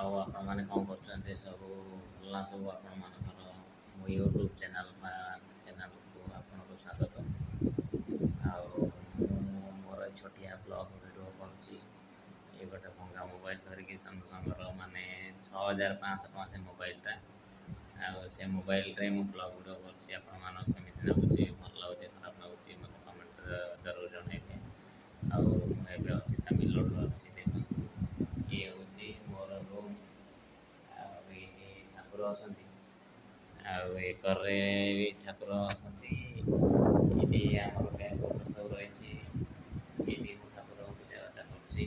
ଆଉ ଆପଣମାନେ କ'ଣ କରୁଛନ୍ତି ସବୁ? ଭଲ ନା ସବୁ ଆପଣମାନଙ୍କର? ମୋ ୟୁଟ୍ୟୁବ୍ ଚ୍ୟାନେଲ୍ ବା ଚ୍ୟାନେଲ୍କୁ ଆପଣଙ୍କୁ ସ୍ୱାଗତ। ଆଉ ମୁଁ ମୋର ଏ ଛୋଟିଆ ବ୍ଲଗ୍ ଭିଡ଼ିଓ କରୁଛି ଏଇ ଗୋଟେ ଭଙ୍ଗା ମୋବାଇଲ୍ ଧରିକି, ସାମସଙ୍ଗର, ମାନେ 6500 ଟଙ୍କା ସେ ମୋବାଇଲଟା। ଆଉ ସେ ମୋବାଇଲରେ ମୁଁ ବ୍ଲଗ୍ ଭିଡ଼ିଓ କରୁଛି। ଆପଣମାନଙ୍କୁ କେମିତି ଲାଗୁଛି, ଭଲ ଲାଗୁଛି, ଖରାପ ଲାଗୁଛି, ମୋତେ କମେଣ୍ଟରେ ଜରୁର ଜଣାଇବେ। ଆଉ ମୁଁ ଏବେ ଅଛି ତାମିଲନାଡ଼ୁରେ ଅଛି। ଦେଖନ୍ତୁ, ଇଏ ହେଉଛି ମୋର ରୁମ୍ ଆଉ ଏଇଠି ଠାକୁର ଅଛନ୍ତି ଆଉ ଏକରରେ ବି ଠାକୁର ଅଛନ୍ତି। ଏଇଠି ଆମର ବ୍ୟାଙ୍କ ସବୁ ରହିଛି। ଏଇଠି ମୁଁ ଠାକୁରଙ୍କୁ ପୂଜା ଅର୍ଚ୍ଚା କରୁଛି।